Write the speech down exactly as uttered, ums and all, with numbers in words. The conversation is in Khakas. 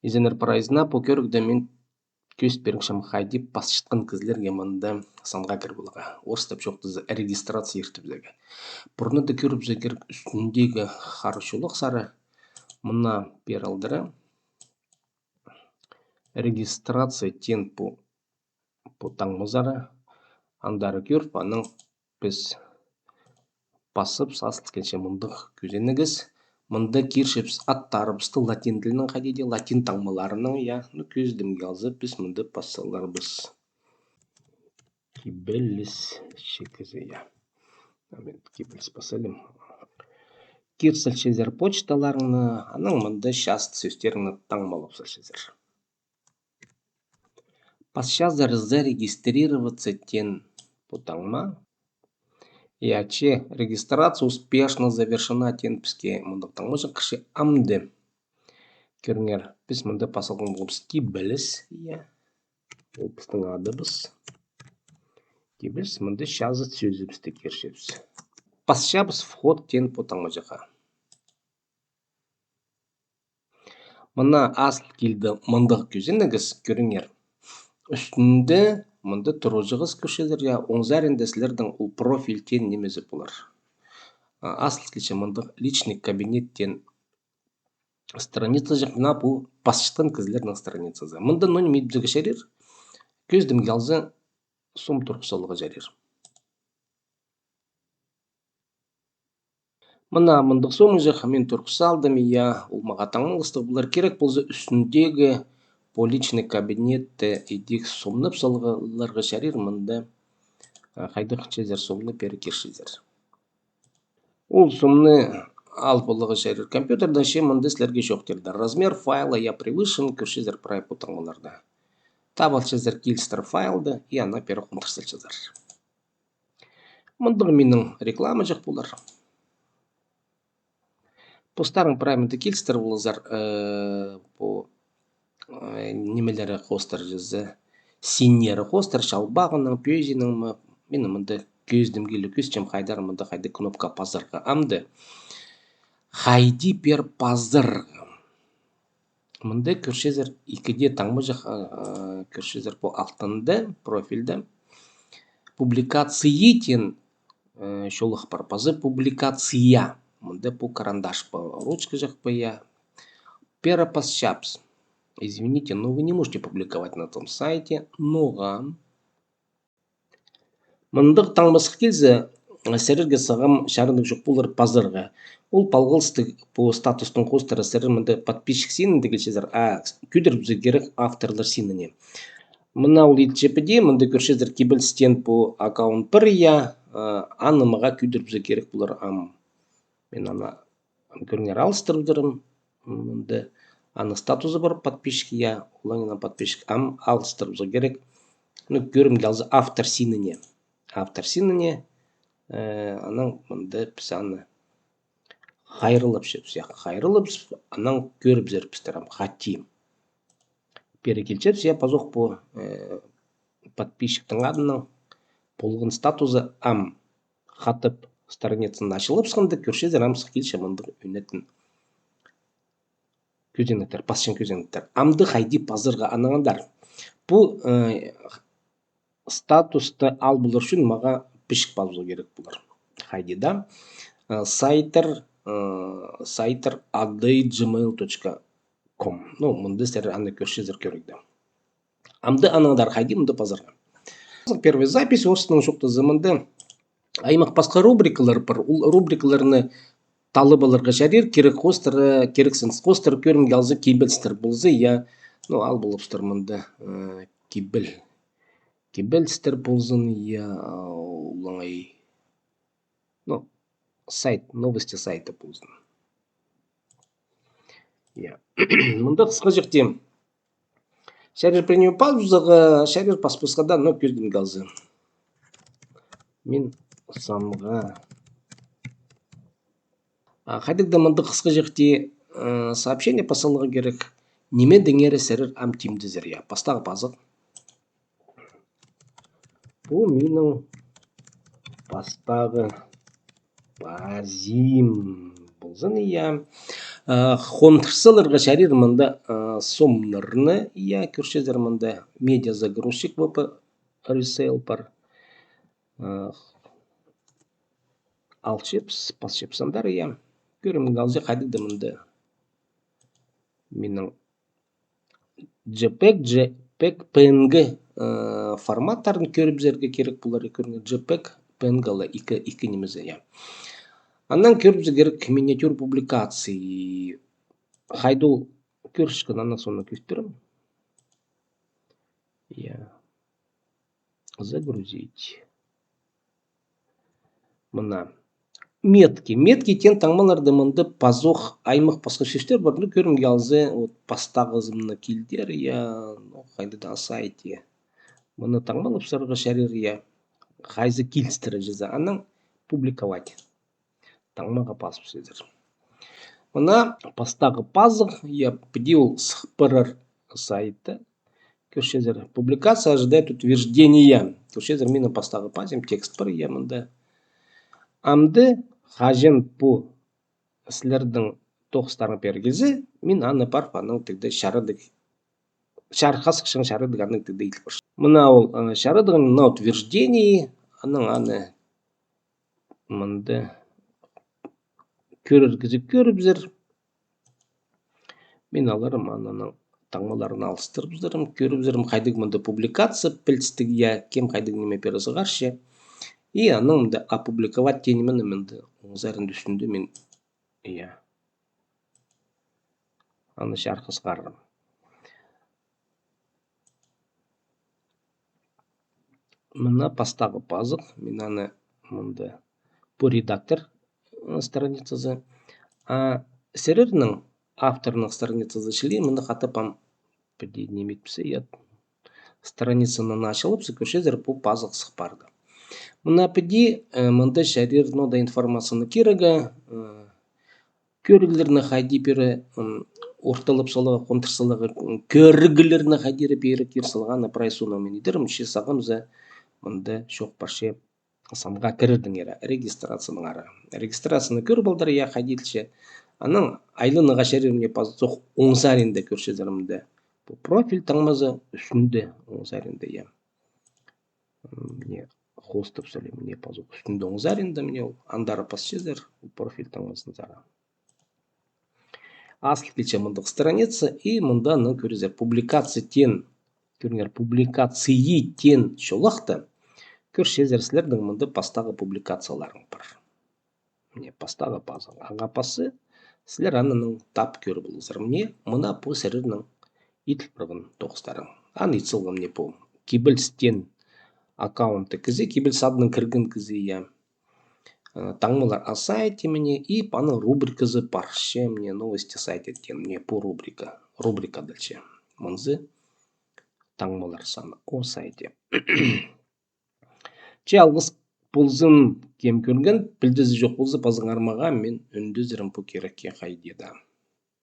Изеннер прайзына, пу кӧрігде мин кӧзіт пирчем, хайди пасчатхан кізілерге мында санға кіріп аларға. Орыстап чоохтаза, регистрация иртібізерге. Пурнада кӧрібізерге кирек ӱстӱндегі хара чолахсар. Мына пеер алдыра регистрация теен пу, пу таңмазар. Андар кӧріп, анаң піс пазыбыс, азыл килче мындағ кӧзенегіс. Мында кирчебіс аттарыбысты латин тілінең, хайди дее латин таңмаларынаң, я. Ну, кӧзідімге алза, піс мында пас саларбыс. Кибеліс чекізі, я. А мин кибеліс пас салим. Кир салчазар почталарыңны, анаң мында част сӧстеріңні таңмалап салчазар. Пасчазар «Зарегистрироваться» теен пу таңма. Я, че «Регистрация успешно завершена» теен піске мындағ таңмаҷах кірче. Амды кӧріңер, піс мында пас салған поларбыс кибеліс, я. Ол пістің адыбыс. Кибеліс, мында чазыт сӧзібісті кирчебіс. Пасчабыс «Вход» теен пу таңмаҷахха. Мына азыл килді мындағ кӧзенегіс, кӧріңер. Ӱстӱнде мында тураҷағыс кӧрчезер, я, оң саринда сірернің ол профиль теен нимезі полар. А, азыл килче мындағ «Личный кабинет» теен страницаҷах, мына пу пасчатхан кізілернің страницазы. Мында, ну, ниме итпезерге чарир, кӧзідімге алза, сом турғыс саларға чарир. Мына мындағ сомҷах мин турғыс салдым, я, ол мағаа таңмалыстығ полар. Кирек полза, ӱстӱндегі пу «Личный кабинетте» идӧк сомнап саларға чарир мында. А, хайдағ чазар сомны пеер кирчезер. Ол сомны алып аларға чарир компьютердең, че мында сірерге чоохтирда: «Размер файла, я, превышен», кӧрчезер прай пу таңмаларда. Таап алчазар килістір файлды, и аны пеер хонтыр салчазар. Мындағ минің рекламаҷах полар. Постарың прай мында килістір ползар, э, пу, э, нимелері хоостыра чізе, синнері хоостыра, чалбағының, пӧзиинің ме, мин мында кӧзідімге ле кӧзітчем, хайдар мында хайди кнопка пазарға. Амды хайди пеер пазарға. Мында кӧрчезер, ікі дее таңмаҷах, а, а, кӧрчезер пу алтында, профильде. «Публикации» теен, э, чолах пар. Паза «Публикация». Мында пу карандаш па, ручкаҷах па, я. Пеер пасчабыс. «Извините, но вы не можете публиковать на этом сайте». Ноға? Мындағ таңмазых килзе, сірерге сағам чарыдығ чох полар пазарға. Ол палғалыстығ пу статустың хоостыра. Сірер мында подписчик синінде килчезер, а кӧдірібізерге кирек авторлар синіне. Мына ол итче піди, мында кӧрчезер, кибеліс теен пу аккаунт пар, я, а, аны мағаа кӧдірібізерге кирек полар ам. Мин аны, ам, кӧріңер, алыстырыбызарым. Мында аны статузы пар, подписчик, я, олаңай подписчик. Ам алыстырыбызарға кирек. Ну, кӧрімге алза, автор синіне. Автор синіне, э, анаң мында піс аны хайраллапчабыс, я, хайраллапчабыс, анаң кӧрібізербістер ам хати. Пеер килчебіс, я, пазох пу, э, подписчиктің адынаң полған статузы ам хатап страницаны ачылып сыхханда, кӧрчезер, ам сых килче мындағ ӧнетін кӧзенектер, пасчаң кӧзенектер. Амды хайди пазарға анаңар. Пу, э, статусты ал полар ӱчӱн мағаа пічік пазарға кирек полар. Хайди даа, э, сайтар, э, сайтар адай джимейл точка ком. Ну, мында сірер аны кӧрчезер кӧрігде. Амды анаңар хайди мында пазарға. Первая запись, орыстаң чоохтаза, мында аймах пасха рубрикалар пар. Ол рубрикаларны таллап аларға чарир, кирек хоостыра, кирексініс хоостыра, кӧрімге алза, кибелістер полза, я, ну, ал полыбыстыр мында, э, кибел-, кибелістер ползын, я, олаңай. Ну, сайт, новости сайта ползын. Я. Мында хысхаҷахти чарир премию пазарға, чарир паспасха даа, но кӧзідімге алза. Мин санға. А, хайдағ даа мында хысхаҷахти, э, сообщение пас саларға кирек. Ниме теңер сірер ам тимдезер, я. Пастағы пазығ. Пу минің пастағы пазим ползын, я. А, хондыр саларға чарир мында, а, сомнарны, я, кӧрчезер мында медиазагрузчик, V P Resale пар. А, алчабыс, пасчабыс андар, я. Кӧрімге алза, хайдағ-да мында минің JPEG, JPEG, PNG, э, форматтарын кӧрібізерге кирек полар, кӧріңер, JPEG, PNG ла ікі, ікі нимезі, я. Аннаң кӧрібізерге кирек миниатюр публикации. Хайди ол кӧрчеткен, аннаң соонаң кӧзіт пирем. Я. Загрузить. Мына. Метки. Метки теен таңмаларда мында пазох аймах-пасха сӧстер пар. Ну, кӧрімге алза, вот, пастағызын килдір, я, ну, хайди-да сайтта. Мына таңмалап саларға чарир, я. Хайзы килістіре чаза. Аннаң публиковать. Таңмаға пазыбызар. Мына пастағы пазығ, я, піди ол сых парар сайтта. Кӧрчезер, публикация ожидает утверждения. Кӧрчезер, минің пастағы пазым, текст пар, я, мында. Амды хаҷан пу сірернің тоғыстарың пирілзе, мин аны парып, аның тігде чарадығ, чархас хышын чарадығ аның тігде иділ парчам. Мына ол, э, чарадығ, мына утверждение, аның аны мында кӧрер кізі кӧрібізер. Мин аларым аның таңмаларын алыстырыбызарым, кӧрібізерім, хайдағ мында публикация пілдістіг, я, кем хайдағ ниме пирзе сығарча. И анаң мында опубликовать теен ниме мында оң саринда ӱстӱнде мин, я. Аны чархы сығарарым. Мына пастағы пазығ, мин аны мында пу редактор, ы, страницазы. А сірернің авторның страницазы чіли, мында хатап ам піди ниме итпезе, я, страницаны ачылыбыза, кӧрчезер, пу пазығ сых парды. Мына піди, ы, мында чарир, ну, да, информацияны кирерге, ы, кӧріглерні хайди пеер, м, орталап саларға, хондыр саларға, м, кӧріглерні хайди пеер кир саларға, аны прай соонаң мин идерім, че сағам за мында чоох парча самға кірердеңер, регистрациянаң ары. Регистрацияны кӧр полдар, я, хайди иділче. Анаң айланарға чарир, мына пазох оң саринда кӧрчезер мында. Пу профиль таңмазы ӱстӱнде оң саринда, я. М, мына хостап салим, мына пазох ӱстӱнде оң саринда, мына ол андар пасчазар, профиль таңмазын сары. Азыл килче мындағ страница, и мында, ну, кӧрезер, публикация теен, кӧріңер, публикации теен чолахта кӧрчезер, сірернің мында пастағы публикацияларың пар. Мына пастағы пазығ. Ағаа пасса, сірер анаң тап кӧр поларзар. Мына, мына пу сірернің иділ парған тоғыстарың. Аны ит салған мына пу. Кибеліс теен аккаунтта кізі, кибеліс адынаң кірген кізі, я. Э, таңмалар о сайте, мына, и пу аның рубриказы парча, мына, новости сайта теен, мына пу рубрика. Рубрика иділче. Мынзы таңмалар саны о сайте. Че алғыс ползын, кем кӧрген, пілдізі чох полза, пазыңар мағаа, мин ӱндезерім пу кирекке хайди даа.